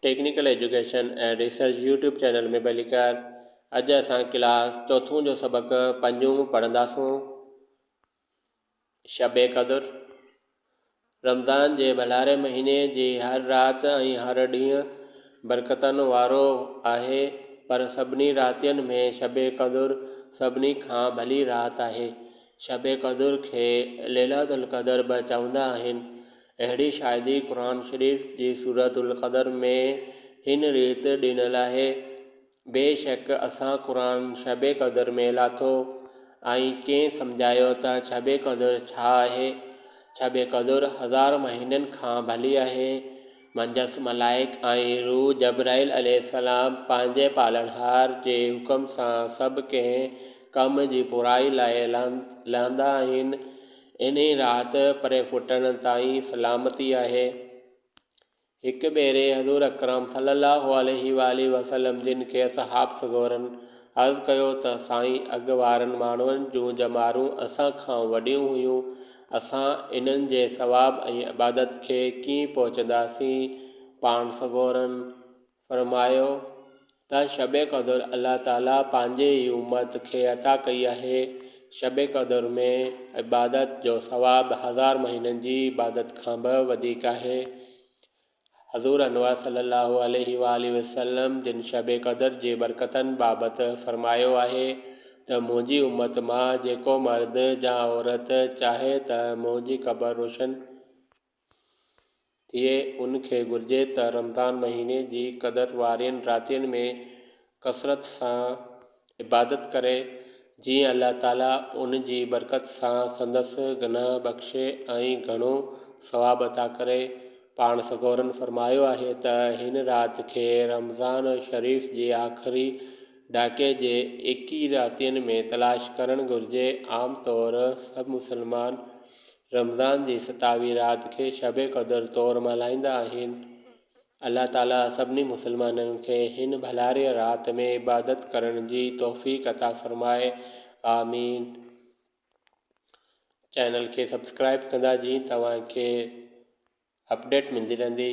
Technical education ۽ research YouTube channel ۾ ڀليڪار. اڄ اسان ڪلاس چوٿون جو سبق پنجون پڙهنداسون. شب قدر، رمضان جي ڀلاري مهيني جي هر رات ۽ هر ڏينهن برڪتن وارو آهي، پر سڀني راتين ۾ شب قدر سڀني کان ڀلي رات آهي. شب قدر کي ليلة القدر به چوندا آهن. اهڙي شاهدي قرآن شريف جي سورة القدر ۾ هن ريت ڏنل آهي، بيشڪ اسان قرآن شب قدر ۾ لاٿو ۽ ڪنهن سمجهايو ته شب قدر ڇا آهي؟ شب قدر هزار مهينن کان ڀلي آهي. منجهس ملائڪ ۽ روح جبرائيل عليه السلام پنهنجي پالڻهار جي حڪم سان سڀ ڪنهن ڪم جي پورائي لاء لهندا آهن. انهي رات پري ڦٽڻ تائين سلامتي آهي. هڪ ڀيري حضور اڪرم صلي الله عليه واٰله وسلم جن کي اصحاب سڳورن عرض ڪيو ته سائين اڳ وارن ماڻهن جون ڄمارون اسان کان وڏيون هيون، اسان انهن جي ثواب ۽ عبادت کي ڪيئن پهچنداسين؟ پاڻ سڳورن فرمايو ته شب قدر الله تعاليٰ پنهنجي ئي امت کي عطا ڪئي آهي، شب قدر ۾ عبادت جو ثواب هزار مهينن جي عبادت کان به وڌيڪ آهي. حضور انور صلي الله عليه واٰله وسلم جن شب قدر جي برڪتن بابت فرمايو آهي ته منهنجي امت مان جيڪو مرد يا عورت چاهي ته منهنجي قبر روشن ٿئي، ان کي گهرجي ته رمضان مهيني جي قدر وارين راتين ۾ ڪثرت سان عبادت ڪري، جيئن الله تعاليٰ ان جي برڪت سان سندس گناهه بخشي ۽ گهڻو ثواب عطا ڪري. پاڻ سڳورن فرمايو آهي ته هن رات کي رمضان شريف جي آخري ڏهاڪي جي ايڪيهه راتين ۾ تلاش ڪرڻ گهرجي. عام طور سڀ مسلمان رمضان جي ستاويهه رات کي شب قدر طور ملهائيندا آهن. الله تعالي سڀني مسلمانن کي هن ڀلاريء رات ۾ عبادت ڪرڻ جي توفيق عطا فرمائي. آمين. چينل کي سبسڪرائب ڪندا جيئن توهان کي اپڊيٽ ملندي رهندي.